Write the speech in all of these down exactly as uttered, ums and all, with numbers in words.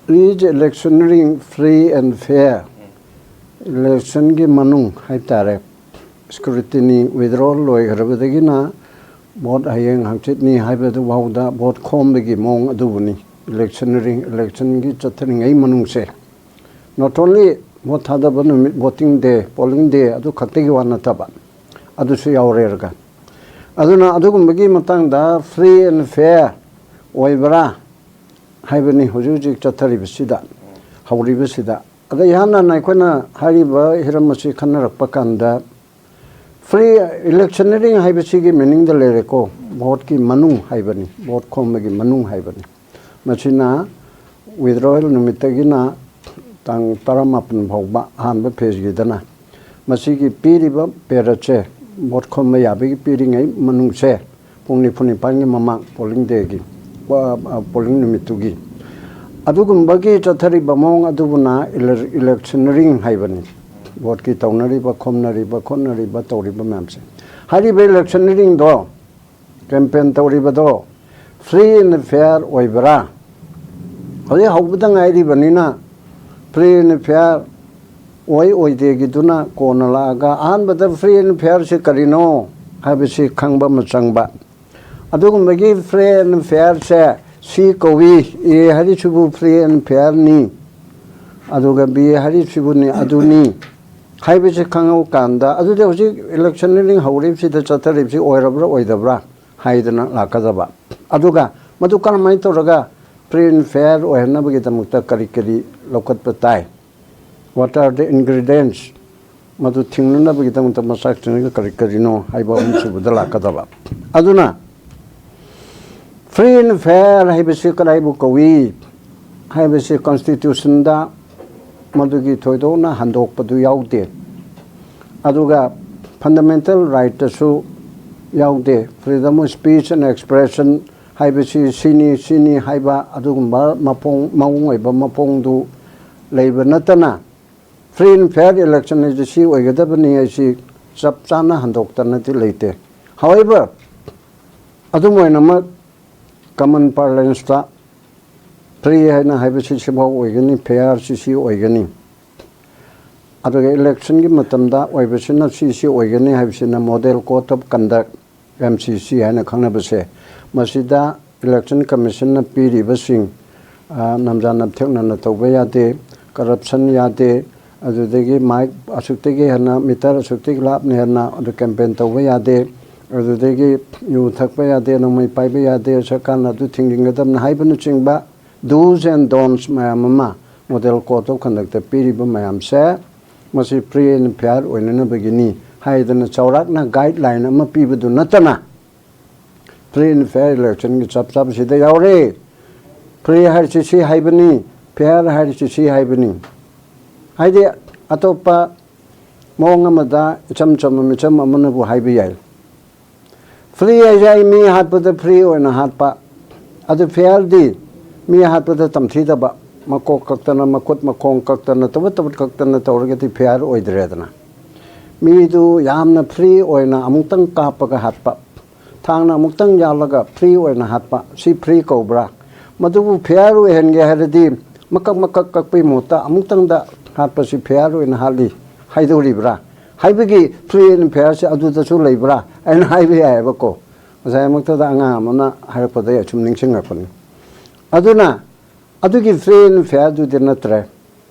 Is electioneering free and fair? Electionꯒꯤ ꯃꯅꯨꯡ ꯍꯥꯏꯕ ꯇꯥꯔꯦ, scrutiny, withdrawal ꯂꯣꯏꯈ꯭ꯔꯕꯗꯒꯤꯅ vote ꯍꯌꯦꯡ ꯍꯪꯆꯤꯠꯅꯤ ꯍꯥꯏꯕꯗꯨ ꯐꯥꯎꯗ vote ꯈꯣꯝꯕꯒꯤ ꯃꯑꯣꯡ ꯑꯗꯨꯕꯨꯅꯤ electioneering, electionꯒꯤ ꯆꯠꯊꯔꯤꯉꯩ ꯃꯅꯨꯡꯁꯦ꯫ Not only vote ꯊꯥꯗꯕ ꯅꯨꯃꯤꯠ, voting day, polling day ꯑꯗꯨ ꯈꯛꯇꯒꯤ ꯋꯥ ꯅꯠꯇꯕ, ꯑꯗꯨꯁꯨ ꯌꯥꯎꯔꯦꯔꯒ꯫ ꯑꯗꯨꯅ ꯑꯗꯨꯒꯨꯝꯕꯒꯤ ꯃꯇꯥꯡꯗ free and fair ꯑꯣꯏꯕ꯭ꯔꯥ ꯍꯥꯏꯕꯅꯤ ꯍꯧꯖꯤꯛ ꯍꯧꯖꯤꯛ ꯆꯠꯊꯔꯤꯕꯁꯤꯗ, ꯍꯧꯔꯤꯕꯁꯤꯗ꯫ ꯑꯗ ꯏꯍꯥꯟ ꯍꯥꯟꯅ ꯑꯩꯈꯣꯏꯅ ꯍꯥꯏꯔꯤꯕ ꯍꯤꯔꯝ ꯑꯁꯤ ꯈꯟꯅꯔꯛꯄ ꯀꯥꯟꯗ, free electioneering ꯍꯥꯏꯕꯁꯤꯒꯤ meaningꯗ ꯂꯩꯔꯦꯀꯣ, voteꯀꯤ ꯃꯅꯨꯡ ꯍꯥꯏꯕꯅꯤ, vote ꯈꯣꯝꯕꯒꯤ ꯃꯅꯨꯡ ꯍꯥꯏꯕꯅꯤ꯫ ꯃꯁꯤꯅ withdrawal ꯅꯨꯃꯤꯠꯇꯒꯤꯅ ꯇꯥꯡ ꯇꯔꯥꯃꯥꯄꯟ ꯐꯥꯎꯕ ꯑꯍꯥꯟꯕ phaseꯒꯤꯗꯅ꯫ ꯃꯁꯤꯒꯤ ꯄꯤꯔꯤꯕ periodꯁꯦ, vote ꯈꯣꯝꯕ ꯌꯥꯕꯒꯤ ꯄꯤꯔꯤꯉꯩ ꯃꯅꯨꯡꯁꯦ, ꯄꯨꯡ ꯅꯤꯐꯨ ꯅꯤꯄꯥꯟꯒꯤ ꯃꯃꯥꯡ polling dayꯒꯤ, ꯄꯣ-, ꯑ, polling ꯅꯨꯃꯤꯠꯇꯨꯒꯤ꯫ ꯑꯗꯨꯒꯨꯝꯕꯒꯤ ꯆꯠꯊꯔꯤꯕ ꯃꯑꯣꯡ ꯑꯗꯨꯕꯨꯅ ele-, electioneering ꯍꯥꯏꯕꯅꯤ꯫ Voteꯀꯤ ꯇꯧꯅꯔꯤꯕ, ꯈꯣꯝꯅꯔꯤꯕ, ꯈꯣꯠꯅꯔꯤꯕ, ꯇꯧꯔꯤꯕ ꯃꯌꯥꯝꯁꯦ꯫ ꯍꯥꯏꯔꯤꯕ electioneeringꯗꯣ, campaign ꯇꯧꯔꯤꯕꯗꯣ free and fair ꯑꯣꯏꯕ꯭ꯔꯥ? ꯍꯧꯖꯤꯛ ꯍꯧꯕꯗ ꯉꯥꯏꯔꯤꯕꯅꯤꯅ free and fair ꯑꯣꯏ ꯑꯣꯏꯗꯦꯒꯤꯗꯨꯅ ꯀꯣꯟꯅ ꯂꯥꯛꯑꯒ, ꯑꯍꯥꯟꯕꯗ free and fairꯁꯤ ꯀꯔꯤꯅꯣ ꯍꯥꯏꯕꯁꯤ ꯈꯪꯕ ꯑꯃ ꯆꯪꯕ꯫ ꯑꯗꯨꯒꯨꯝꯕꯒꯤ free and fairꯁꯦ ꯁꯤ ꯀꯧꯏ, A ꯍꯥꯏꯔꯤꯁꯤꯕꯨ free and fairꯅꯤ, ꯑꯗꯨꯒ B ꯍꯥꯏꯔꯤꯁꯤꯕꯨꯅꯤ, ꯑꯗꯨꯅꯤ ꯍꯥꯏꯕꯁꯤ ꯈꯪꯍꯧꯀꯥꯟꯗ, ꯑꯗꯨꯗꯤ ꯍꯧꯖꯤꯛ electioneering ꯍꯧꯔꯤꯕꯁꯤꯗ ꯆꯠꯊꯔꯤꯕꯁꯤ ꯑꯣꯏꯔꯕ꯭ꯔꯥ ꯑꯣꯏꯗꯕ꯭ꯔꯥ ꯍꯥꯏꯗꯅ ꯂꯥꯛꯀꯗꯕ꯫ ꯑꯗꯨꯒ ꯃꯗꯨ ꯀꯔꯝꯍꯥꯏꯅ ꯇꯧꯔꯒ free and fair ꯑꯣꯏꯍꯟꯅꯕꯒꯤꯗꯃꯛꯇ ꯀꯔꯤ ꯀꯔꯤ ꯂꯧꯈꯠꯄ ꯇꯥꯏ? What are the ingredients? ꯃꯗꯨ ꯊꯤꯡꯅꯅꯕꯒꯤꯗꯃꯛꯇ ꯃꯆꯥꯛꯁꯤꯡ ꯑꯗꯨ ꯀꯔꯤ ꯀꯔꯤꯅꯣ ꯍꯥꯏꯕ ꯑꯍꯨꯝꯁꯨꯕꯗ ꯂꯥꯛꯀꯗꯕ꯫ ꯑꯗꯨꯅ free and fair ꯍꯥꯏꯕꯁꯤ ꯀꯗꯥꯏꯕꯨ ꯀꯧꯏ ꯍꯥꯏꯕꯁꯤ constitutionꯗ ꯃꯗꯨꯒꯤ ꯊꯣꯏꯗꯣꯛꯅ ꯍꯟꯗꯣꯛꯄꯗꯨ ꯌꯥꯎꯗꯦ꯫ ꯑꯗꯨꯒ fundamental rightꯇꯁꯨ ꯌꯥꯎꯗꯦ, freedom of speech and expression ꯍꯥꯏꯕꯁꯤ ꯁꯤꯅꯤ, ꯁꯤꯅꯤ ꯍꯥꯏꯕ ꯑꯗꯨꯒꯨꯝꯕ ꯃꯄꯣꯡ, ꯃꯑꯣꯡ ꯑꯣꯏꯕ ꯃꯄꯣꯡꯗꯨ ꯂꯩꯕ ꯅꯠꯇꯅ, free and fair election ꯍꯥꯏꯁꯦ ꯁꯤ ꯑꯣꯏꯒꯗꯕꯅꯤ ꯍꯥꯏꯁꯤ ꯆꯞ ꯆꯥꯅ ꯍꯟꯗꯣꯛꯇꯅꯗꯤ ꯂꯩꯇꯦ꯫ However, ꯑꯗꯨꯝ ꯑꯣꯏꯅꯃꯛ, common parlanceꯇ Free ꯍꯥꯏꯅ ꯍꯥꯏꯕꯁꯤ ꯁꯤꯐꯥꯎ ꯑꯣꯏꯒꯅꯤ, fair ꯁꯤ ꯁꯤ ꯑꯣꯏꯒꯅꯤ꯫ ꯑꯗꯨꯒ election ꯒꯤ ꯃꯇꯝꯗ ꯑꯣꯏꯕꯁꯤꯅ ꯁꯤ ꯁꯤ ꯑꯣꯏꯒꯅꯤ ꯍꯥꯏꯕꯁꯤꯅ Model Code of Conduct, M C C ꯍꯥꯏꯅ ꯈꯪꯅꯕꯁꯦ, ꯃꯁꯤꯗ Election Commission ꯅ ꯄꯤꯔꯤꯕꯁꯤꯡ, ꯑ, ꯅꯝꯖꯥ ꯅꯞꯊꯦꯛꯅꯅ ꯇꯧꯕ ꯌꯥꯗꯦ, corruption ꯌꯥꯗꯦ, ꯑꯗꯨꯗꯒꯤ mic ꯑꯁꯨꯛꯇꯒꯤ ꯍꯦꯟꯅ, meter ꯑꯁꯨꯛꯇꯒꯤ ꯂꯥꯞꯅ ꯍꯦꯟꯅ ꯑꯗꯨ campaign ꯇꯧꯕ ꯌꯥꯗꯦ, ꯑꯗꯨꯗꯒꯤ ꯌꯨ ꯊꯛꯄ ꯌꯥꯗꯦ, ꯅꯣꯡꯃꯩ ꯄꯥꯏꯕ ꯌꯥꯗꯦ, ꯁꯔꯀꯥꯔꯅ ꯑꯗꯨ ꯊꯤꯡꯖꯤꯟꯒꯗꯕꯅꯤ ꯍꯥꯏꯕꯅꯆꯤꯡꯕ do's and don'ts ꯃꯌꯥꯝ ꯑꯃ Model Code of Conduct ꯇ ꯄꯤꯔꯤꯕ ꯃꯌꯥꯝꯁꯦ, ꯃꯁꯤ free and fair ꯑꯣꯏꯅꯅꯕꯒꯤꯅꯤ ꯍꯥꯏꯗꯅ ꯆꯥꯎꯔꯥꯛꯅ guideline ꯑꯃ ꯄꯤꯕꯗꯨ ꯅꯠꯇꯅ, free and fair election ꯒꯤ ꯆꯞ ꯆꯥꯕꯁꯤꯗ ꯌꯥꯎꯔꯦ꯫ Free ꯍꯥꯏꯔꯤꯁꯤ ꯁꯤ ꯍꯥꯏꯕꯅꯤ, fair ꯍꯥꯏꯔꯤꯁꯤ ꯁꯤ ꯍꯥꯏꯕꯅꯤ꯫ ꯍꯥꯏꯗꯤ, ꯑꯇꯣꯞꯄ ꯃꯑꯣꯡ ꯑꯃꯗ ꯏꯆꯝ ꯆꯝꯕ ꯃꯤꯆꯝ ꯑꯃꯅꯕꯨ ꯍꯥꯏꯕ ꯌꯥꯏ, free ꯍꯥꯏꯁꯦ ꯑꯩ ꯃꯤ ꯍꯥꯠꯄꯗ free ꯑꯣꯏꯅ ꯍꯥꯠꯄ, ꯑꯗꯨ fair ꯗꯤ ꯃꯤ ꯍꯥꯠꯄꯗ ꯇꯝꯊꯤꯗꯕ, ꯃꯀꯣꯛ ꯀꯛꯇꯅ, ꯃꯈꯨꯠ ꯃꯈꯣꯡ ꯀꯛꯇꯅ, ꯇꯕꯠ ꯇꯕꯠ ꯀꯛꯇꯅ ꯇꯧꯔꯒꯗꯤ fair ꯑꯣꯏꯗ꯭ꯔꯦꯗꯅ꯫ ꯃꯤꯗꯨ ꯌꯥꯝꯅ free ꯑꯣꯏꯅ ꯑꯃꯨꯛꯇꯪ ꯀꯥꯞꯄꯒ ꯍꯥꯠꯄ, ꯊꯥꯡꯅ ꯑꯃꯨꯛꯇꯪ ꯌꯥꯜꯂꯒ free ꯑꯣꯏꯅ ꯍꯥꯠꯄ, ꯁꯤ free ꯀꯧꯕ꯭ꯔꯥ? ꯃꯗꯨꯕꯨ fair ꯑꯣꯏꯍꯟꯒꯦ ꯍꯥꯏꯔꯗꯤ ꯃꯀꯛ ꯃꯀꯛ ꯀꯛꯄꯒꯤ ꯃꯍꯨꯠꯇ ꯑꯃꯨꯛꯇꯪꯗ ꯍꯥꯠꯄꯁꯤ fair ꯑꯣꯏꯅ ꯍꯥꯠꯂꯤ ꯍꯥꯏꯗꯧꯔꯤꯕ꯭ꯔꯥ ꯍꯥꯏꯕꯒꯤ free and fair ꯁꯦ ꯑꯗꯨꯗꯁꯨ ꯂꯩꯕ꯭ꯔꯥ ꯍꯥꯏꯅ ꯍꯥꯏꯕ ꯌꯥꯏꯑꯕꯀꯣ꯫ ꯉꯁꯥꯏꯃꯛꯇꯗ ꯑꯉꯥꯡ ꯑꯃꯅ ꯍꯥꯏꯔꯛꯄꯗ ꯑꯩ ꯑꯁꯨꯝ ꯅꯤꯡꯁꯤꯡꯉꯛꯄꯅꯤ꯫ ꯑꯗꯨꯅ ꯑꯗꯨꯒꯤ free and fair ꯗꯨꯗꯤ ꯅꯠꯇ꯭ꯔꯦ꯫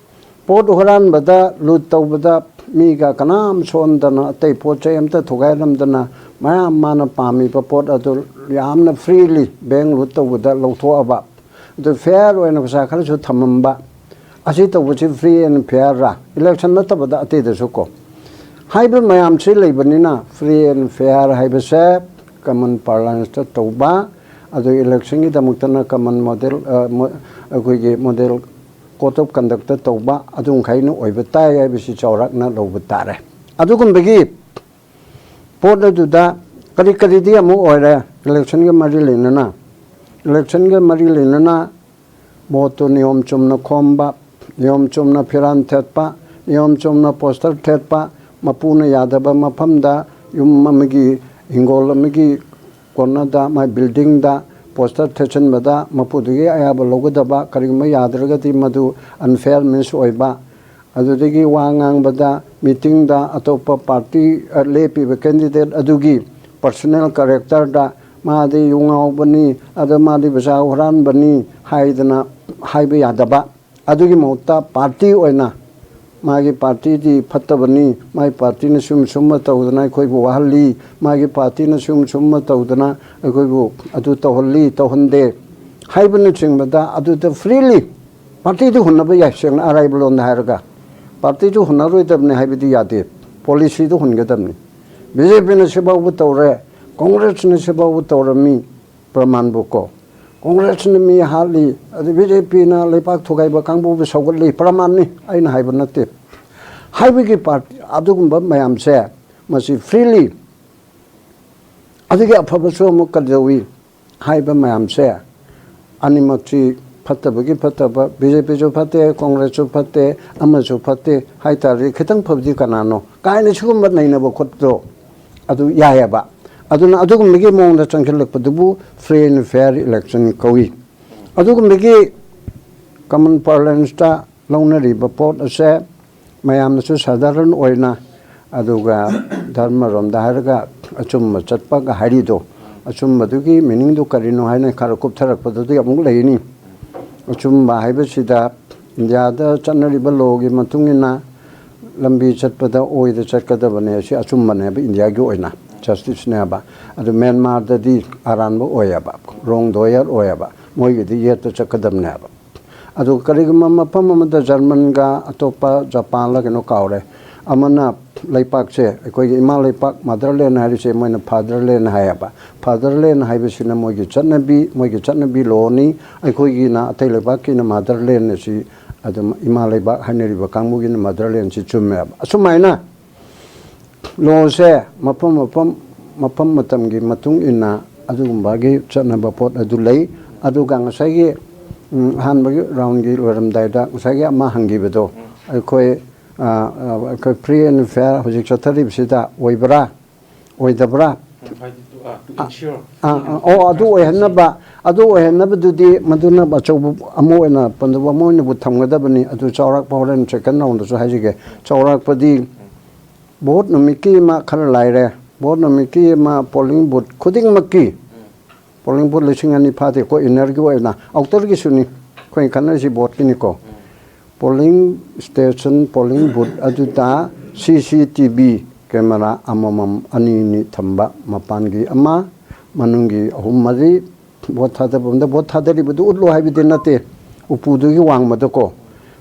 ꯄꯣꯠ ꯍꯨꯔꯥꯟꯕꯗ, ꯂꯨꯠ ꯇꯧꯕꯗ ꯃꯤꯒ ꯀꯅꯥꯝ ꯁꯣꯟꯗꯅ, ꯑꯇꯩ ꯄꯣꯠ ꯆꯩ ꯑꯝꯇ ꯊꯨꯒꯥꯏꯔꯝꯗꯅ, ꯃꯌꯥꯝ ꯃꯥꯅ ꯄꯥꯝꯃꯤꯕ ꯄꯣꯠ ꯑꯗꯨ ꯌꯥꯝꯅ freely bank ꯂꯨꯠ ꯇꯧꯕꯗ ꯂꯧꯊꯣꯛꯑꯕ, ꯑꯗꯨ fair ꯑꯣꯏꯅ ꯄꯩꯁꯥ ꯈꯔꯁꯨ ꯊꯝꯃꯝꯕ, ꯑꯁꯤ ꯇꯧꯕꯁꯤ free and fair ꯔꯥ? Election ꯅꯠꯇꯕꯗ ꯑꯇꯩꯗꯁꯨ ꯀꯣ꯫ ꯍꯥꯏꯕ ꯃꯌꯥꯝꯁꯤ ꯂꯩꯕꯅꯤꯅ free and fair ꯍꯥꯏꯕꯁꯦ common parlance ꯇ ꯇꯧꯕ, ꯑꯗꯨ election ꯒꯤꯗꯃꯛꯇꯅ common model, ꯑ, ꯃꯣ-, ꯑꯩꯈꯣꯏꯒꯤ Model Code of Conduct ꯇ ꯇꯧꯕ ꯑꯗꯨꯝꯈꯩꯅ ꯑꯣꯏꯕ ꯇꯥꯏ ꯍꯥꯏꯕꯁꯤ ꯆꯥꯎꯔꯥꯛꯅ ꯂꯧꯕ ꯇꯥꯔꯦ꯫ ꯑꯗꯨꯒꯨꯝꯕꯒꯤ ꯄꯣꯠ ꯑꯗꯨꯗ ꯀꯔꯤ ꯀꯔꯤꯗꯤ ꯑꯃꯨꯛ ꯑꯣꯏꯔꯦ election ꯒ ꯃꯔꯤ ꯂꯩꯅꯅ? Election ꯒ ꯃꯔꯤ ꯂꯩꯅꯅ vote ꯇꯨ ꯅꯤꯌꯣꯝ ꯆꯨꯝꯅ ꯈꯣꯝꯕ, ꯅꯤꯌꯣꯝ ꯆꯨꯝꯅ ꯐꯤꯔꯥꯟ ꯊꯦꯠꯄ, ꯅꯤꯌꯣꯝ ꯆꯨꯝꯅ poster ꯊꯦꯠꯄ, ꯃꯄꯨꯅ ꯌꯥꯗꯕ ꯃꯐꯝꯗ ꯌꯨꯝ ꯑꯃꯒꯤ, ꯍꯤꯡꯒꯣꯜ ꯑꯃꯒꯤ corner ꯗ, ꯃꯥꯏ building ꯗ ꯄꯣꯁꯇꯔ ꯊꯦꯠꯆꯟꯕꯗ ꯃꯄꯨꯗꯨꯒꯤ ꯑꯌꯥꯕ ꯂꯧꯒꯗꯕ, ꯀꯔꯤꯒꯨꯝꯕ ꯌꯥꯗ꯭ꯔꯒꯗꯤ ꯃꯗꯨ ꯑꯟꯐꯦꯌꯔ ꯃꯤꯟꯁ ꯑꯣꯏꯕ, ꯑꯗꯨꯗꯒꯤ ꯋꯥ ꯉꯥꯡꯕꯗ, ꯃꯤꯇꯤꯡꯗ ꯑꯇꯣꯞꯄ ꯄꯥꯔꯇꯤ, ꯑ, ꯂꯦꯞꯄꯤꯕ ꯀꯦꯟꯗꯤꯗꯦꯠ ꯑꯗꯨꯒꯤ ꯄꯔꯁꯣꯅꯦꯜ ꯀꯦꯔꯦꯛꯇꯔꯗ ꯃꯥꯗꯤ ꯌꯨ ꯉꯥꯎꯕꯅꯤ, ꯑꯗ ꯃꯥꯗꯤ ꯄꯩꯁꯥ ꯍꯨꯔꯥꯟꯕꯅꯤ ꯍꯥꯏꯗꯅ ꯍꯥꯏꯕ ꯌꯥꯗꯕ꯫ ꯑꯗꯨꯒꯤ ꯃꯍꯨꯠꯇ ꯄꯥꯔꯇꯤ ꯑꯣꯏꯅ ꯃꯥꯒꯤ ꯄꯥꯔꯇꯤꯗꯤ ꯐꯠꯇꯕꯅꯤ, ꯃꯥꯒꯤ ꯄꯥꯔꯇꯤꯅ ꯁꯨꯝ ꯁꯨꯝꯕ ꯇꯧꯗꯅ ꯑꯩꯈꯣꯏꯕꯨ ꯋꯥꯍꯜꯂꯤ, ꯃꯥꯒꯤ ꯄꯥꯔꯇꯤꯅ ꯁꯨꯝ ꯁꯨꯝꯕ ꯇꯧꯗꯅ ꯑꯩꯈꯣꯏꯕꯨ ꯑꯗꯨ ꯇꯧꯍꯜꯂꯤ, ꯇꯧꯍꯟꯗꯦ ꯍꯥꯏꯕꯅꯆꯤꯡꯕꯗ ꯑꯗꯨꯗ ꯐ꯭ꯔꯤꯂꯤ ꯄꯥꯔꯇꯤꯗꯨ ꯍꯨꯟꯅꯕ ꯌꯥꯏ꯫ ꯁꯦꯡꯅ ꯑꯔꯥꯏꯕ ꯂꯣꯟꯗ ꯍꯥꯏꯔꯒ ꯄꯥꯔꯇꯤꯗꯨ ꯍꯨꯟꯅꯔꯣꯏꯗꯕꯅꯤ ꯍꯥꯏꯕꯗꯤ ꯌꯥꯗꯦ, ꯄꯣꯂꯤꯁꯤꯗꯨ ꯍꯨꯟꯒꯗꯕꯅꯤ꯫ ꯕꯤ ꯖꯦ ꯄꯤꯅ ꯁꯤꯐꯥꯎꯕ ꯇꯧꯔꯦ, ꯀꯣꯡꯒ꯭ꯔꯦꯁꯅ ꯁꯤꯐꯥꯎꯕ ꯇꯧꯔꯝꯃꯤ, ꯄ꯭ꯔꯃꯥꯟꯕꯨ ꯀꯣ꯫ ꯀꯣꯡꯒ꯭ꯔꯦꯁꯅ ꯃꯤ ꯍꯥꯠꯂꯤ, ꯑꯗꯩ ꯕꯤ ꯖꯦ ꯄꯤꯅ ꯂꯩꯄꯥꯛ ꯊꯨꯒꯥꯏꯕ ꯀꯥꯡꯕꯨꯕꯨ ꯁꯧꯒꯠꯂꯤ, ꯄ꯭ꯔꯃꯥꯟꯅꯤ, ꯑꯩꯅ ꯍꯥꯏꯕ ꯅꯠꯇꯦ꯫ ꯍꯥꯏꯕꯒꯤ ꯄꯥꯔꯇꯤ ꯑꯗꯨꯒꯨꯝꯕ ꯃꯌꯥꯝꯁꯦ ꯃꯁꯤ ꯐ꯭ꯔꯤꯂꯤ꯫ ꯑꯗꯨꯒꯤ ꯑꯐꯕꯁꯨ ꯑꯃꯨꯛ ꯀꯩꯗꯧꯏ ꯍꯥꯏꯕ ꯃꯌꯥꯝꯁꯦ ꯑꯅꯤꯃꯛꯁꯤ ꯐꯠꯇꯕꯒꯤ ꯐꯠꯇꯕ, ꯕꯤ ꯖꯦ ꯄꯤꯁꯨ ꯐꯠꯇꯦ, ꯀꯣꯡꯒ꯭ꯔꯦꯁꯁꯨ ꯐꯠꯇꯦ, ꯑꯃꯁꯨ ꯐꯠꯇꯦ ꯍꯥꯏ ꯇꯥꯔꯗꯤ ꯈꯤꯇꯪ ꯐꯕꯗꯤ ꯀꯅꯥꯅꯣ ꯀꯥꯏꯅ ꯁꯤꯒꯨꯝꯕ ꯅꯩꯅꯕ ꯈꯣꯠꯄꯗꯣ ꯑꯗꯨ ꯌꯥꯏꯑꯕ꯫ ꯑꯗꯨꯅ ꯑꯗꯨꯒꯨꯝꯕꯒꯤ ꯃꯑꯣꯡꯗ ꯆꯪꯁꯤꯜꯂꯛꯄꯗꯨꯕꯨ free and fair election ꯀꯧꯏ꯫ ꯑꯗꯨꯒꯨꯝꯕꯒꯤ common parlance-ꯇ ꯂꯧꯅꯔꯤꯕ ꯄꯣꯠ ꯑꯁꯦ ꯃꯌꯥꯝꯅꯁꯨ ꯁꯥꯙꯥꯔꯟ ꯑꯣꯏꯅ, ꯑꯗꯨꯒ ꯙꯔꯃꯔꯣꯝꯗ ꯍꯥꯏꯔꯒ ꯑꯆꯨꯝꯕ ꯆꯠꯄꯒ ꯍꯥꯏꯔꯤꯗꯣ, ꯑꯆꯨꯝꯕꯗꯨꯒꯤ meaning-ꯗꯨ ꯀꯔꯤꯅꯣ ꯍꯥꯏꯅ ꯈꯔ ꯀꯨꯞꯊꯔꯛꯄꯗꯗꯤ ꯑꯃꯨꯛ ꯂꯩꯅꯤ꯫ ꯑꯆꯨꯝꯕ ꯍꯥꯏꯕꯁꯤꯗ ꯏꯟꯗꯤꯌꯥꯗ ꯆꯠꯅꯔꯤꯕ law-ꯒꯤ ꯃꯇꯨꯡ ꯏꯟꯅ ꯂꯝꯕꯤ ꯆꯠꯄꯗ ꯑꯣꯏꯗ ꯆꯠꯀꯗꯕꯅꯦ, ꯑꯁꯤ ꯑꯆꯨꯝꯕꯅꯦꯕ ꯏꯟꯗꯤꯌꯥꯒꯤ ꯑꯣꯏꯅ, justice-ꯅꯦꯕ꯫ ꯑꯗꯨ ꯃ꯭ꯌꯥꯟꯃꯥꯔꯗꯗꯤ ꯑꯔꯥꯟꯕ ꯑꯣꯏꯌꯦꯕ, wrong doer ꯑꯣꯏꯌꯦꯕ, ꯃꯣꯏꯒꯤꯗꯤ ꯌꯦꯠꯇ ꯆꯠꯀꯗꯕꯅꯦꯕ꯫ ꯑꯗꯨ ꯀꯔꯤꯒꯨꯝꯕ ꯃꯐꯝ ꯑꯃꯗ ꯖꯔꯃꯟꯒ ꯑꯇꯣꯞꯄ ꯖꯄꯥꯟꯂ ꯀꯩꯅꯣ ꯀꯥꯎꯔꯦ, ꯑꯃꯅ ꯂꯩꯄꯥꯛꯁꯦ, ꯑꯩꯈꯣꯏꯒꯤ ꯏꯃꯥ ꯂꯩꯄꯥꯛ, motherland ꯍꯥꯏꯔꯤꯁꯦ ꯃꯣꯏꯅ fatherland ꯍꯥꯏꯌꯦꯕ꯫ Fatherland ꯍꯥꯏꯕꯁꯤꯅ ꯃꯣꯏꯒꯤ ꯆꯠꯅꯕꯤ, ꯃꯣꯏꯒꯤ ꯆꯠꯅꯕꯤ law-ꯅꯤ꯫ ꯑꯩꯈꯣꯏꯒꯤꯅ, ꯑꯇꯩ ꯂꯩꯕꯥꯛꯀꯤꯅ motherland ꯑꯁꯤ ꯑꯗꯨꯝ ꯏꯃꯥ ꯂꯩꯕꯥꯛ ꯍꯥꯏꯅꯔꯤꯕ ꯀꯥꯡꯕꯨꯒꯤꯅ motherland-ꯁꯤ ꯆꯨꯝꯃꯦꯕ꯫ ꯑꯁꯨꯃꯥꯏꯅ law-ꯁꯦ ꯃꯐꯝ, ꯃꯐꯝ, ꯃꯐꯝ ꯃꯇꯝꯒꯤ ꯃꯇꯨꯡ ꯏꯟꯅ ꯑꯗꯨꯒꯨꯝꯕꯒꯤ ꯆꯠꯅꯕ ꯄꯣꯠ ꯑꯗꯨ ꯂꯩ꯫ ꯑꯗꯨꯒ ꯉꯁꯥꯏꯒꯤ, ꯎꯝ, ꯑꯍꯥꯟꯕꯒꯤ round-ꯒꯤ ꯂꯣꯏꯔꯝꯗꯥꯏꯗ ꯉꯁꯥꯏꯒꯤ ꯑꯃ ꯍꯪꯈꯤꯕꯗꯣ, ꯑꯩꯈꯣꯏ, ꯑ, ꯑ, ꯑꯩꯈꯣꯏ free and fair ꯍꯧꯖꯤꯛ ꯆꯠꯊꯔꯤꯕꯁꯤꯗ ꯑꯣꯏꯕ꯭ꯔꯥ, ꯑꯣꯏꯗꯕ꯭ꯔꯥ? ꯎꯝ, ꯍꯥꯏꯗꯤ ꯑꯥ, ꯑꯥ, ꯑꯣ, ꯑꯗꯨ ꯑꯣꯏꯍꯟꯅꯕ, ꯑꯗꯨ ꯑꯣꯏꯍꯟꯅꯕꯗꯨꯗꯤ ꯃꯗꯨꯅ ꯑꯆꯧꯕ ꯑꯃ ꯑꯣꯏꯅ ꯄꯟꯗꯕ ꯑꯃ ꯑꯣꯏꯅꯕꯨ ꯊꯝꯒꯗꯕꯅꯤ꯫ ꯑꯗꯨ ꯆꯥꯎꯔꯥꯛꯄ ꯍꯣꯔꯦꯟ ꯁꯦꯀꯦꯟ ꯔꯥꯎꯟꯗꯁꯨ ꯍꯥꯏꯖꯒꯦ꯫ ꯆꯥꯎꯔꯥꯛꯄꯗꯤ ꯚꯣꯠ ꯅꯨꯃꯤꯠꯀꯤ ꯑꯃ ꯈꯔ ꯂꯥꯏꯔꯦ, ꯚꯣꯠ ꯅꯨꯃꯤꯠꯀꯤ ꯑꯃ ꯄꯣꯂꯤꯡ ꯕꯨꯠ ꯈꯨꯗꯤꯡꯃꯛꯀꯤ, ꯄꯣꯂꯤꯡ ꯕꯨꯠ ꯂꯤꯁꯤꯡ ꯑꯅꯤ ꯐꯥꯗꯦꯀꯣ, ꯏꯟꯅꯔꯒꯤ ꯑꯣꯏꯅ, ꯑꯥꯎꯇꯔꯒꯤꯁꯨꯅꯤ ꯑꯩꯈꯣꯏꯅ ꯈꯟꯅꯔꯤꯁꯤ, ꯚꯣꯠꯀꯤꯅꯤꯀꯣ꯫ ꯄꯣꯂꯤꯡ ꯁ꯭ꯇꯦꯁꯟ, ꯄꯣꯂꯤꯡ ꯕꯨꯠ ꯑꯗꯨꯗ ꯁꯤ ꯁꯤ ꯇꯤ ꯚꯤ ꯀꯦꯃꯦꯔꯥ ꯑꯃꯃꯝ, ꯑꯅꯤ ꯑꯅꯤ ꯊꯝꯕ, ꯃꯄꯥꯟꯒꯤ ꯑꯃ, ꯃꯅꯨꯡꯒꯤ ꯑꯍꯨꯝ ꯃꯔꯤ, ꯚꯣꯠ ꯊꯥꯗꯐꯝꯗ ꯚꯣꯠ ꯊꯥꯗꯔꯤꯕꯗꯨ ꯎꯠꯂꯣ ꯍꯥꯏꯕꯗꯤ ꯅꯠꯇꯦ, ꯎꯄꯨꯗꯨꯒꯤ ꯋꯥꯡꯃꯗꯀꯣ꯫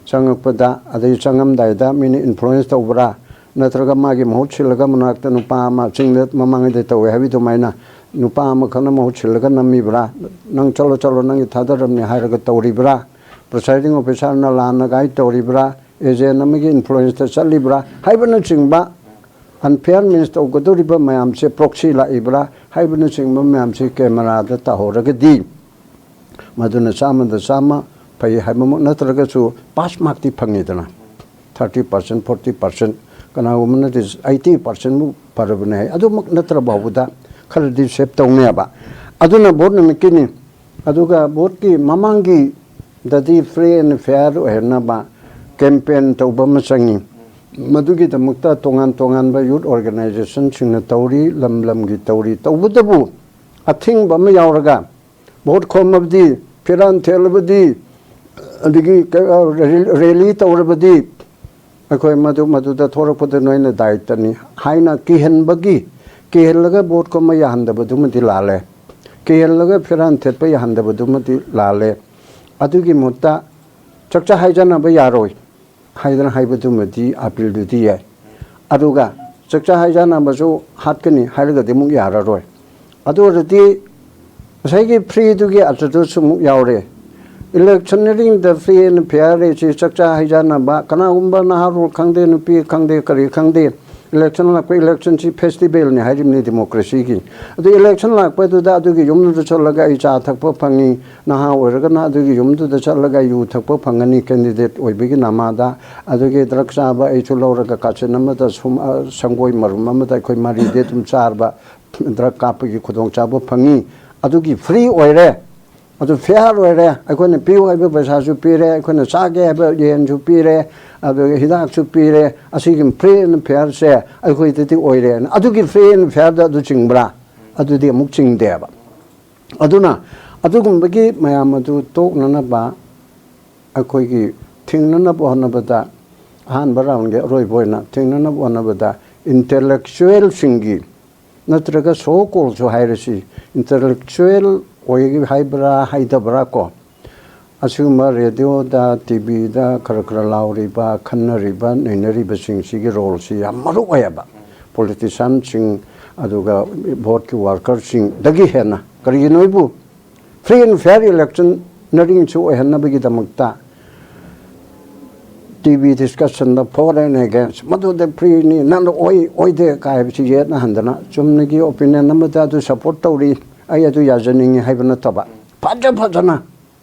ꯆꯪꯉꯛꯄꯗ, ꯑꯗꯩ ꯆꯪꯉꯝꯗꯥꯏꯗ ꯃꯤꯅ ꯏꯟꯐ꯭ꯂꯨꯌꯦꯟꯁ ꯇꯧꯕ꯭ꯔꯥ, ꯅꯠꯇ꯭ꯔꯒ ꯃꯥꯒꯤ ꯃꯍꯨꯠ ꯁꯤꯜꯂꯒ ꯃꯅꯥꯛꯇ ꯅꯨꯄꯥ ꯑꯃ ꯆꯤꯡꯗ ꯃꯃꯥꯡꯉꯩꯗ ꯇꯧꯋꯦ ꯍꯥꯏꯕ ꯑꯗꯨꯃꯥꯏꯅ ꯅꯨꯄꯥ ꯑꯃꯈꯛꯅ ꯃꯍꯨꯠ ꯁꯤꯜꯂꯒ ꯅꯝꯃꯤꯕ꯭ꯔꯥ, "ꯅꯪ ꯆꯠꯂꯣ, ꯆꯠꯂꯣ, ꯅꯪꯒꯤ ꯊꯥꯗꯔꯝꯅꯤ" ꯍꯥꯏꯔꯒ ꯇꯧꯔꯤꯕ꯭ꯔꯥ, ꯄ꯭ꯔꯤꯁꯥꯏꯗꯤꯡ ꯑꯣꯐꯤꯁꯥꯔꯅ ꯂꯥꯟꯅ ꯒꯥꯏꯗ ꯇꯧꯔꯤꯕ꯭ꯔꯥ, ꯑꯦꯖꯦꯟ ꯑꯃꯒꯤ ꯏꯟꯐ꯭ꯂꯨꯌꯦꯟꯁꯇ ꯆꯠꯂꯤꯕ꯭ꯔꯥ ꯍꯥꯏꯕꯅꯆꯤꯡꯕ, ꯑꯟꯐꯤꯌꯥꯔ ꯃꯤꯟꯁ ꯇꯧꯒꯗꯧꯔꯤꯕ ꯃꯌꯥꯝꯁꯦ ꯄ꯭ꯔꯣꯛꯁꯤ ꯂꯥꯛꯏꯕ꯭ꯔꯥ ꯍꯥꯏꯕꯅꯆꯤꯡꯕ ꯃꯌꯥꯝꯁꯦ ꯀꯦꯃꯦꯔꯥꯗ ꯇꯥꯍꯧꯔꯒꯗꯤ, ꯃꯗꯨꯅ ꯆꯥꯝꯃꯗ ꯆꯥꯝꯃ ꯐꯩ ꯍꯥꯏꯕꯃꯛ ꯅꯠꯇ꯭ꯔꯒꯁꯨ, ꯄꯥꯁ ꯃꯥꯔꯛꯇꯤ ꯐꯪꯉꯤꯗꯅ꯫ Thirty percent, forty percent, ꯀꯅꯥꯒꯨꯝꯕꯅꯗꯤ eighty percent ꯃꯨꯛ ꯐꯔꯕꯅꯦ ꯍꯥꯏ꯫ ꯑꯗꯨꯃꯛ ꯅꯠꯇ꯭ꯔ ꯐꯥꯎꯕꯗ ꯈꯔꯗꯤ ꯁꯦꯞ ꯇꯧꯅꯦꯕ꯫ ꯑꯗꯨꯅ ꯚꯣꯠ ꯅꯨꯃꯤꯠꯀꯤꯅꯤ꯫ ꯑꯗꯨꯒ ꯚꯣꯠꯀꯤ ꯃꯃꯥꯡꯒꯤꯗꯗꯤ ꯐ꯭ꯔꯤ ꯑꯦꯟ ꯐꯤꯌꯥꯔ ꯑꯣꯏꯍꯟꯅꯕ ꯀꯦꯝꯄꯦꯟ ꯇꯧꯕ ꯑꯃ ꯆꯪꯉꯤ꯫ ꯃꯗꯨꯒꯤꯗꯃꯛꯇ ꯇꯣꯉꯥꯟ ꯇꯣꯉꯥꯟꯕ ꯌꯨꯠ ꯑꯣꯔꯒꯅꯥꯏꯖꯦꯁꯟꯁꯤꯡꯅ ꯇꯧꯔꯤ, ꯂꯝ ꯂꯝꯒꯤ ꯇꯧꯔꯤ꯫ ꯇꯧꯕꯇꯕꯨ ꯑꯊꯤꯡꯕ ꯑꯃ ꯌꯥꯎꯔꯒ, ꯚꯣꯠ ꯈꯣꯝꯃꯕꯗꯤ, ꯐꯤꯔꯥꯟ ꯊꯦꯠꯂꯕꯗꯤ, ꯑꯗꯒꯤ ꯀ-, ꯔꯦꯂꯤ ꯇꯧꯔꯕꯗꯤ, ꯑꯩꯈꯣꯏ ꯃꯗꯨ, ꯃꯗꯨꯗ ꯊꯣꯛꯂꯛꯄꯗ ꯅꯣꯏꯅ ꯗꯥꯏꯇꯅꯤ ꯍꯥꯏꯅ ꯀꯤꯍꯟꯕꯒꯤ, ꯀꯤꯍꯜꯂꯒ ꯚꯣꯠ ꯈꯣꯝꯕ ꯌꯥꯍꯟꯗꯕꯗꯨꯃꯗꯤ ꯂꯥꯜꯂꯦ, ꯀꯤꯍꯜꯂꯒ ꯐꯤꯔꯥꯟ ꯊꯦꯠꯄ ꯌꯥꯍꯟꯗꯕꯗꯨꯃꯗꯤ ꯂꯥꯜꯂꯦ꯫ ꯑꯗꯨꯒꯤ ꯃꯍꯨꯠꯇ ꯆꯥꯛꯆꯥ ꯍꯩꯖꯥꯟꯅꯕ ꯌꯥꯔꯣꯏ ꯍꯥꯏꯗꯅ ꯍꯥꯏꯕꯗꯨꯃꯗꯤ ꯑꯥꯄꯤꯜꯗꯨꯗꯤ ꯌꯥꯏ꯫ ꯑꯗꯨꯒ ꯆꯥꯛꯆꯥ ꯍꯩꯖꯥꯟꯅꯕꯁꯨ ꯍꯥꯠꯀꯅꯤ ꯍꯥꯏꯔꯒꯗꯤ ꯑꯃꯨꯛ ꯌꯥꯔꯔꯣꯏ꯫ ꯑꯗꯨ ꯑꯣꯏꯔꯗꯤ ꯉꯁꯥꯏꯒꯤ ꯐ꯭ꯔꯤꯗꯨꯒꯤ ꯑꯗꯨꯗꯁꯨ ꯑꯃꯨꯛ ꯌꯥꯎꯔꯦ꯫ ꯏꯂꯦꯛꯁꯟꯅꯔꯤꯡꯗ ꯐ꯭ꯔꯤ ꯑꯦꯟ ꯐꯤꯌꯥꯔ ꯍꯥꯏꯁꯤ ꯆꯥꯛꯆꯥ ꯍꯩꯖꯥꯟꯅꯕ, ꯀꯅꯥꯒꯨꯝꯕ ꯅꯍꯥꯔꯣꯜ ꯈꯪꯗꯦ, ꯅꯨꯄꯤ ꯈꯪꯗꯦ, ꯀꯔꯤ ꯈꯪꯗꯦ, ꯏꯂꯦꯛꯁꯟ ꯂꯥꯛꯄ, ꯏꯂꯦꯛꯁꯟꯁꯤ ꯐꯦꯁꯇꯤꯚꯦꯜꯅꯤ ꯍꯥꯏꯔꯤꯕꯅꯤ ꯗꯦꯃꯣꯀ꯭ꯔꯦꯁꯤꯒꯤ꯫ ꯑꯗꯨ ꯏꯂꯦꯛꯁꯟ ꯂꯥꯛꯄꯗꯨꯗ ꯑꯗꯨꯒꯤ ꯌꯨꯝꯗꯨꯗ ꯆꯠꯂꯒ ꯑꯩ ꯆꯥ ꯊꯛꯄ ꯐꯪꯉꯤ, ꯅꯍꯥ ꯑꯣꯏꯔꯒꯅ ꯑꯗꯨꯒꯤ ꯌꯨꯝꯗꯨꯗ ꯆꯠꯂꯒ ꯌꯨ ꯊꯛꯄ ꯐꯪꯒꯅꯤ ꯀꯦꯟꯗꯤꯗꯦꯠ ꯑꯣꯏꯕꯒꯤ ꯅꯃꯥꯗ, ꯑꯗꯨꯒꯤ ꯗ꯭ꯔꯒ ꯆꯥꯕ ꯑꯩꯁꯨ ꯂꯧꯔꯒ ꯀꯥꯆꯤꯟ ꯑꯃꯗ ꯁꯨꯝ, ꯑ, ꯁꯪꯒꯣꯏ ꯃꯔꯨꯝ ꯑꯃꯗ ꯑꯩꯈꯣꯏ ꯃꯔꯤꯗꯤ ꯑꯗꯨꯝ ꯆꯥꯔꯕ꯫ ꯗ꯭ꯔꯒ ꯀꯥꯞꯄꯒꯤ ꯈꯨꯗꯣꯡꯆꯥꯕ ꯐꯪꯉꯤ꯫ ꯑꯗꯨꯒꯤ ꯐ꯭ꯔꯤ ꯑꯣꯏꯔꯦ, ꯑꯗꯨ ꯐꯤꯌꯥꯔ ꯑꯣꯏꯔꯦ꯫ ꯑꯩꯈꯣꯏꯅ ꯄꯤꯌꯨ ꯍꯥꯏꯕ ꯄꯩꯁꯥꯁꯨ ꯄꯤꯔꯦ, ꯑꯩꯈꯣꯏꯅ ꯆꯥꯒꯦ ꯍꯥꯏꯕ ꯌꯦꯟꯁꯨ ꯄꯤꯔꯦ, ꯑꯗꯨꯒ ꯍꯤꯗꯥꯛꯁꯨ ꯄꯤꯔꯦ꯫ ꯑꯁꯤꯒꯤ ꯐ꯭ꯔꯤ ꯑꯦꯟ ꯐꯤꯌꯥꯔꯁꯦ ꯑꯩꯈꯣꯏꯗꯗꯤ ꯑꯣꯏꯔꯦꯅ꯫ ꯑꯗꯨꯒꯤ ꯐ꯭ꯔꯤ ꯑꯦꯟ ꯐꯤꯌꯥꯔꯗ ꯑꯗꯨ ꯆꯤꯡꯕ꯭ꯔꯥ? ꯑꯗꯨꯗꯤ ꯑꯃꯨꯛ ꯆꯤꯡꯗꯦꯕ꯫ ꯑꯗꯨꯅ ꯑꯗꯨꯒꯨꯝꯕꯒꯤ ꯃꯌꯥꯝ ꯑꯗꯨ ꯇꯣꯛꯅꯅꯕ ꯑꯩꯈꯣꯏꯒꯤ ꯊꯤꯡꯅꯅꯕ ꯍꯣꯠꯅꯕꯗ, ꯑꯍꯥꯟꯕ ꯔꯥꯎꯟꯒꯤ ꯑꯔꯣꯏꯕ ꯑꯣꯏꯅ ꯊꯤꯡꯅꯅꯕ ꯍꯣꯠꯅꯕꯗ, ꯏꯟꯇꯦꯂꯦꯛꯆꯨꯋꯦꯜꯁꯤꯡꯒꯤ ꯅꯠꯇ꯭ꯔꯒ ꯁꯣ ꯀꯣꯜꯁꯨ ꯍꯥꯏꯔꯁꯤ, ꯏꯟꯇꯦꯂꯦꯛꯆꯨꯋꯦꯜ ꯑꯣꯏ ꯍꯥꯏꯕ꯭ꯔꯥ ꯍꯥꯏꯗꯕ꯭ꯔꯥ ꯀꯣ, ꯑꯁꯤꯒꯨꯝꯕ ꯔꯦꯗꯤꯑꯣꯗ, ꯇꯤ ꯚꯤꯗ ꯈꯔ ꯈꯔ ꯂꯥꯎꯔꯤꯕ, ꯈꯟꯅꯔꯤꯕ, ꯅꯩꯅꯔꯤꯕꯁꯤꯡꯁꯤꯒꯤ ꯔꯣꯜꯁꯤ ꯌꯥꯝ ꯃꯔꯨ ꯑꯣꯏꯌꯦꯕ꯫ ꯄꯣꯂꯤꯇꯤꯁꯤꯌꯥꯟꯁꯤꯡ, ꯑꯗꯨꯒ ꯚꯣꯠꯀꯤ ꯋꯥꯔꯀꯔꯁꯤꯡꯗꯒꯤ ꯍꯦꯟꯅ꯫ ꯀꯔꯤꯒꯤꯅꯣ ꯍꯥꯏꯕꯨ, ꯐ꯭ꯔꯤ ꯑꯦꯟ ꯐꯤꯌꯥꯔ ꯏꯂꯦꯛꯁꯟ ꯅꯔꯤꯡꯁꯨ ꯑꯣꯏꯍꯟꯅꯕꯒꯤꯗꯃꯛꯇ ꯇꯤ ꯚꯤ ꯗꯤꯁꯀꯁꯟꯗ ꯐꯣꯔ ꯑꯦꯟ ꯑꯦꯒꯦꯟꯁ, ꯃꯗꯨꯗ ꯐ꯭ꯔꯤꯅꯤ, ꯅꯪꯅ ꯑꯣꯏ ꯑꯣꯏꯗꯦ ꯀꯥꯏꯕꯁꯤ ꯌꯦꯠꯅꯍꯟꯗꯅ ꯆꯨꯝꯅꯒꯤ ꯑꯣꯄꯤꯅꯤꯌꯟ ꯑꯃꯗ ꯑꯗꯨ ꯁꯞꯄꯣꯔꯠ ꯇꯧꯔꯤ, ꯑꯩ ꯑꯗꯨ ꯌꯥꯖꯅꯤꯡꯉꯤ ꯍꯥꯏꯕ ꯅꯠꯇꯕ, ꯐꯖ ꯐꯖꯅ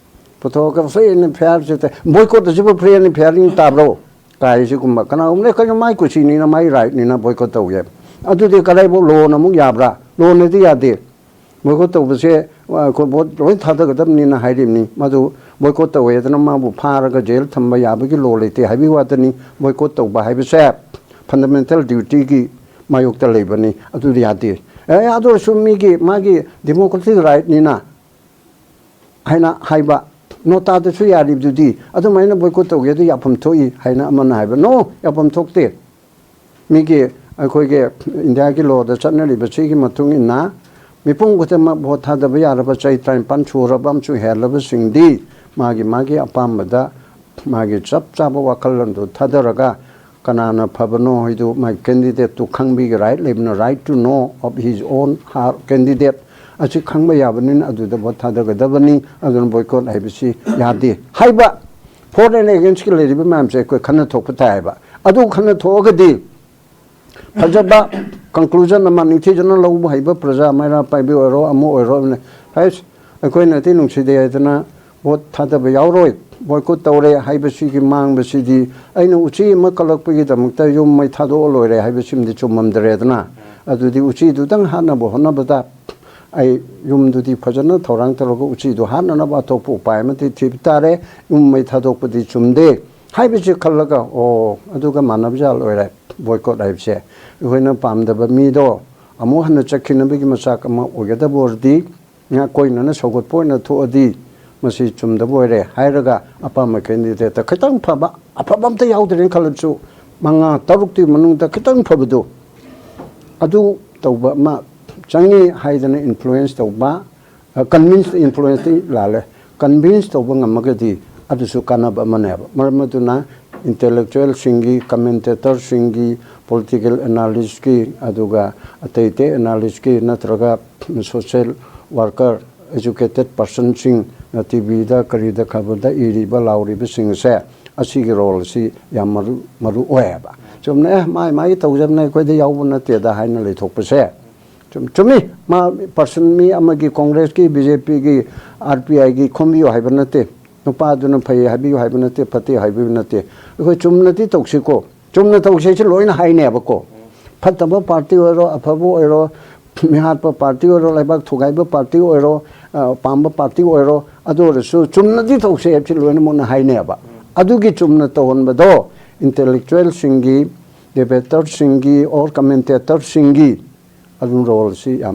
ꯄꯨꯊꯣꯛꯑꯒ ꯐ꯭ꯔꯤ ꯑꯦꯟ ꯐꯤꯌꯥꯔꯁꯤ ꯇ-, ꯕꯣꯏꯀꯣꯠ ꯑꯁꯤꯕꯨ ꯐ꯭ꯔꯤ ꯑꯦꯟ ꯐꯤꯌꯥꯔ ꯇꯥꯕ꯭ꯔꯣ ꯀꯥꯏꯁꯤꯒꯨꯝꯕ꯫ ꯀꯅꯥꯒꯨꯝꯕꯅ ꯀꯩꯅꯣ ꯃꯥꯏ ꯀꯨꯁꯤꯅꯤꯅ, ꯃꯥꯏ ꯔꯥꯏꯠꯅꯤꯅ ꯕꯣꯏꯀꯣꯠ ꯇꯧꯒꯦ꯫ ꯑꯗꯨꯗꯤ ꯀꯗꯥꯏꯐꯥꯎ ꯂꯣꯅ ꯑꯃꯨꯛ ꯌꯥꯕ꯭ꯔꯥ? ꯂꯣꯅꯗꯤ ꯌꯥꯗꯦ꯫ ꯕꯣꯏꯀꯣꯠ ꯇꯧꯕꯁꯦ, ꯑ, ꯑꯩꯈꯣꯏ ꯚꯣꯠ ꯂꯣꯏ ꯊꯥꯗꯒꯗꯕꯅꯤꯅ ꯍꯥꯏꯔꯤꯕꯅꯤ꯫ ꯃꯗꯨ ꯕꯣꯏꯀꯣꯠ ꯇꯧꯋꯦꯗꯅ ꯃꯥꯕꯨ ꯐꯥꯔꯒ ꯖꯦꯜ ꯊꯝꯕ ꯌꯥꯕꯒꯤ ꯂꯣ ꯂꯩꯇꯦ ꯍꯥꯏꯕꯒꯤ ꯋꯥꯗꯅꯤ꯫ ꯕꯣꯏꯀꯣꯠ ꯇꯧꯕ ꯍꯥꯏꯕꯁꯦ ꯐꯟꯗꯥꯃꯦꯟꯇꯦꯜ ꯗ꯭ꯌꯨꯇꯤꯒꯤ ꯃꯥꯌꯣꯛꯇ ꯂꯩꯕꯅꯤ꯫ ꯑꯗꯨꯗꯤ ꯌꯥꯗꯦ꯫ ꯑꯦ, ꯑꯗꯨ ꯑꯣꯏꯔꯁꯨ ꯃꯤꯒꯤ, ꯃꯥꯒꯤ ꯗꯦꯃꯣꯀ꯭ꯔꯦꯇꯤꯛ ꯔꯥꯏꯠꯅꯤꯅ ꯍꯥꯏꯅ ꯍꯥꯏꯕ, ꯅꯣꯇꯥꯗꯁꯨ ꯌꯥꯔꯤꯕꯗꯨꯗꯤ꯫ ꯑꯗꯨꯃꯥꯏꯅ ꯕꯣꯏꯀꯣꯠ ꯇꯧꯒꯦ ꯑꯗꯨ ꯌꯥꯐꯝ ꯊꯣꯛꯏ ꯍꯥꯏꯅ ꯑꯃꯅ ꯍꯥꯏꯕ꯫ ꯅꯣ, ꯌꯥꯐꯝ ꯊꯣꯛꯇꯦ꯫ ꯃꯤꯒꯤ, ꯑꯩꯈꯣꯏꯒꯤ ꯏꯟꯗꯤꯌꯥꯒꯤ ꯂꯣꯗ ꯆꯠꯅꯔꯤꯕꯁꯤꯒꯤ ꯃꯇꯨꯡ ꯏꯟꯅ ꯃꯤꯄꯨꯝ ꯈꯨꯗꯤꯡꯃꯛ ꯚꯣꯠ ꯊꯥꯗꯕ ꯌꯥꯔꯕ, ꯆꯍꯤ ꯇꯔꯥꯅꯤꯄꯥꯟ ꯁꯨꯔꯕ ꯑꯃꯁꯨꯡ ꯍꯦꯜꯂꯕꯁꯤꯡꯗꯤ ꯃꯥꯒꯤ ꯃꯥꯒꯤ ꯑꯄꯥꯝꯕꯗ ꯃꯥꯒꯤ ꯆꯞ ꯆꯥꯕ ꯋꯥꯈꯜꯂꯣꯟꯗꯨ ꯊꯥꯗꯔꯒ ꯀꯅꯥꯅ ꯐꯕꯅꯣ ꯍꯥꯏꯗꯨ ꯃꯥꯒꯤ ꯀꯦꯟꯗꯤꯗꯦꯠꯇꯨ ꯈꯪꯕꯒꯤ ꯔꯥꯏꯠ ꯂꯩꯕꯅ, right to know of his own, her candidate, ꯑꯁꯤ ꯈꯪꯕ ꯌꯥꯕꯅꯤꯅ ꯑꯗꯨꯗ ꯚꯣꯠ ꯊꯥꯗꯒꯗꯕꯅꯤ꯫ ꯑꯗꯨꯅ ꯕꯣꯏꯀꯣꯠ ꯍꯥꯏꯕꯁꯤ ꯌꯥꯗꯦ ꯍꯥꯏꯕ꯫ ꯐꯣꯔ ꯑꯦꯟ ꯑꯦꯒꯦꯟꯁꯀꯤ ꯂꯩꯔꯤꯕ ꯃꯌꯥꯝꯁꯦ ꯑꯩꯈꯣꯏ ꯈꯟꯅ ꯊꯣꯛꯄ ꯇꯥꯏ ꯍꯥꯏꯕ꯫ ꯑꯗꯨ ꯈꯟꯅ ꯊꯣꯛꯑꯒꯗꯤ ꯐꯖꯕ ꯀꯟꯀ꯭ꯂꯨꯖꯟ ꯑꯃ ꯅꯤꯡꯊꯤꯖꯅ ꯂꯧꯕ ꯍꯩꯕ ꯄ꯭ꯔꯖꯥ, ꯃꯩꯔꯥ ꯄꯥꯏꯕꯤ ꯑꯣꯏꯔꯣ, ꯑꯃ ꯑꯣꯏꯔꯣ, ꯑꯃꯅ, "ꯍꯩꯁ, ꯑꯩꯈꯣꯏꯅꯗꯤ ꯅꯨꯡꯁꯤꯗꯦ ꯍꯥꯏꯗꯅ ꯚꯣꯠ ꯊꯥꯗꯕ ꯌꯥꯎꯔꯣꯏ, ꯕꯣꯏꯀꯣꯠ ꯇꯧꯔꯦ" ꯍꯥꯏꯕꯁꯤꯒꯤ ꯃꯥꯡꯕꯁꯤꯗꯤ, ꯑꯩꯅ ꯎꯆꯤ ꯑꯃ ꯀꯜꯂꯛꯄꯒꯤꯗꯃꯛꯇ ꯌꯨꯝ ꯃꯩ ꯊꯥꯗꯣꯛꯑ ꯂꯣꯏꯔꯦ ꯍꯥꯏꯕꯁꯤꯃꯗꯤ ꯆꯨꯝꯃꯝꯗ꯭ꯔꯦꯗꯅ꯫ ꯑꯗꯨꯗꯤ ꯎꯆꯤꯗꯨꯗꯪ ꯍꯥꯠꯅꯕ ꯍꯣꯠꯅꯕꯗ ꯑꯩ ꯌꯨꯝꯗꯨꯗꯤ ꯐꯖꯅ ꯊꯧꯔꯥꯡ ꯇꯧꯔꯒ ꯎꯆꯤꯗꯨ ꯍꯥꯠꯅꯅꯕ ꯑꯇꯣꯞꯄ ꯎꯄꯥꯏ ꯑꯃꯗꯤ ꯊꯤꯕ ꯇꯥꯔꯦ꯫ ꯌꯨꯝ ꯃꯩ ꯊꯥꯗꯣꯛꯄꯗꯤ ꯆꯨꯝꯗꯦ ꯍꯥꯏꯕꯁꯤ ꯈꯜꯂꯒ, ꯑꯣ, ꯑꯗꯨꯒ ꯃꯥꯟꯅꯕ ꯖꯥꯠ ꯑꯣꯏꯔꯦ꯫ ꯕꯣꯏꯀꯣꯠ ꯍꯥꯏꯕꯁꯦ ꯑꯩꯈꯣꯏꯅ ꯄꯥꯝꯗꯕ ꯃꯤꯗꯣ ꯑꯃꯨꯛ ꯍꯟꯅ ꯆꯠꯈꯤꯅꯕꯒꯤ ꯃꯆꯥꯛ ꯑꯃ ꯑꯣꯏꯒꯗꯕ ꯑꯣꯏꯔꯗꯤ, ꯉꯥꯛꯀꯣꯏꯅꯅ ꯁꯧꯒꯠꯄ ꯑꯣꯏꯅ ꯊꯣꯛꯑꯗꯤ ꯃꯁꯤ ꯆꯨꯝꯗꯕ ꯑꯣꯏꯔꯦ ꯍꯥꯏꯔꯒ ꯑꯄꯥꯝꯕ ꯀꯦꯟꯗꯤꯗꯦꯠꯇ ꯈꯤꯇꯪ ꯐꯕ, ꯑꯐꯕ ꯑꯝꯇ ꯌꯥꯎꯗ꯭ꯔꯦꯅ ꯈꯜꯂꯕꯁꯨ, ꯃꯉꯥ ꯇꯔꯨꯛꯇꯤ ꯃꯅꯨꯡꯗ ꯈꯤꯇꯪ ꯐꯕꯗꯨ ꯑꯗꯨ ꯇꯧꯕ ꯑꯃ ꯆꯪꯉꯤ ꯍꯥꯏꯗꯅ ꯏꯟꯐ꯭ꯂꯨꯌꯦꯟꯁ ꯇꯧꯕ, ꯀꯟꯚꯤꯟꯁ, ꯏꯟꯐ꯭ꯂꯨꯌꯦꯟꯁꯇꯤ ꯂꯥꯜꯂꯦ, ꯀꯟꯚꯤꯟꯁ ꯇꯧꯕ ꯉꯝꯃꯒꯗꯤ ꯑꯗꯨꯁꯨ ꯀꯥꯟꯅꯕ ꯑꯃꯅꯦꯕ꯫ ꯃꯔꯝ ꯑꯗꯨꯅ ꯏꯟꯇꯦꯂꯦꯛꯆꯨꯋꯦꯜꯁꯤꯡꯒꯤ, ꯀꯃꯦꯟꯇꯦꯇꯔꯁꯤꯡꯒꯤ, ꯄꯣꯂꯤꯇꯤꯀꯦꯜ ꯑꯦꯅꯥꯂꯤꯁꯀꯤ, ꯑꯗꯨꯒ ꯑꯇꯩ ꯑꯇꯩ ꯑꯦꯅꯥꯂꯤꯁꯀꯤ ꯅꯠꯇ꯭ꯔꯒ ꯁꯣꯁꯤꯌꯦꯜ ꯋꯥꯔꯀꯔ, ꯑꯦꯖꯨꯀꯦꯇꯦꯠ ꯄꯥꯔꯁꯟꯁꯤꯡꯅ ꯇꯤ ꯚꯤꯗ ꯀꯔꯤꯗ ꯈꯕꯔꯗ ꯏꯔꯤꯕ ꯂꯥꯎꯔꯤꯕꯁꯤꯡꯁꯦ, ꯑꯁꯤꯒꯤ ꯔꯣꯜꯁꯤ ꯌꯥꯝ ꯃꯔꯨ ꯃꯔꯨ ꯑꯣꯏꯌꯦꯕ꯫ ꯆꯨꯝꯅ, "ꯑꯦ, ꯃꯥꯏ ꯃꯥꯒꯤ ꯇꯧꯖꯕꯅꯦ, ꯑꯩꯈꯣꯏꯗ ꯌꯥꯎꯕ ꯅꯠꯇꯦꯗ" ꯍꯥꯏꯅ ꯂꯩꯊꯣꯛꯄꯁꯦ ꯆꯨꯝ-, ꯆꯨꯝꯃꯤ꯫ ꯃꯥ ꯄꯥꯔꯁꯟ, ꯃꯤ ꯑꯃꯒꯤ, ꯀꯣꯡꯒ꯭ꯔꯦꯁꯀꯤ, ꯕꯤ ꯖꯦ ꯄꯤꯒꯤ, ꯑꯥꯔ ꯄꯤ ꯑꯥꯏꯒꯤ ꯈꯣꯝꯕꯤꯌꯨ ꯍꯥꯏꯕ ꯅꯠꯇꯦ, ꯅꯨꯄꯥꯗꯨꯅ ꯐꯩ ꯍꯥꯏꯕꯤꯌꯨ ꯍꯥꯏꯕ ꯅꯠꯇꯦ, ꯐꯠꯇꯦ ꯍꯥꯏꯕꯤꯌꯨ ꯅꯠꯇꯦ꯫ ꯑꯩꯈꯣꯏ ꯆꯨꯝꯅꯗꯤ ꯇꯧꯁꯤꯀꯣ, ꯆꯨꯝꯅ ꯇꯧꯁꯦ ꯁꯤ ꯂꯣꯏꯅ ꯍꯥꯏꯅꯦꯕꯀꯣ꯫ ꯐꯠꯇꯕ ꯄꯥꯔꯇꯤ ꯑꯣꯏꯔꯣ, ꯑꯐꯕ ꯑꯣꯏꯔꯣ, ꯃꯤꯍꯥꯠꯄ ꯄꯥꯔꯇꯤ ꯑꯣꯏꯔꯣ, ꯂꯩꯕꯥꯛ ꯊꯨꯒꯥꯏꯕ ꯄꯥꯔꯇꯤ ꯑꯣꯏꯔꯣ, ꯑ, ꯄꯥꯝꯕ ꯄꯥꯔꯇꯤ ꯑꯣꯏꯔꯣ, ꯑꯗꯨ ꯑꯣꯏꯔꯁꯨ ꯆꯨꯝꯅꯗꯤ ꯇꯧꯁꯦ ꯍꯥꯏꯕꯁꯤ ꯂꯣꯏꯅꯃꯛꯅ ꯍꯥꯏꯅꯦꯕ꯫ ꯑꯗꯨꯒꯤ ꯆꯨꯝꯅ ꯇꯧꯍꯟꯕꯗꯣ ꯏꯟꯇꯦꯂꯦꯛꯆꯨꯋꯦꯜꯁꯤꯡꯒꯤ, ꯗꯤꯕꯦꯇꯔꯁꯤꯡꯒꯤ, ꯑꯣꯔ ꯀꯃꯦꯟꯇꯦꯇꯔꯁꯤꯡꯒꯤ ꯑꯗꯨꯝ ꯔꯣꯜꯁꯤ ꯌꯥꯝ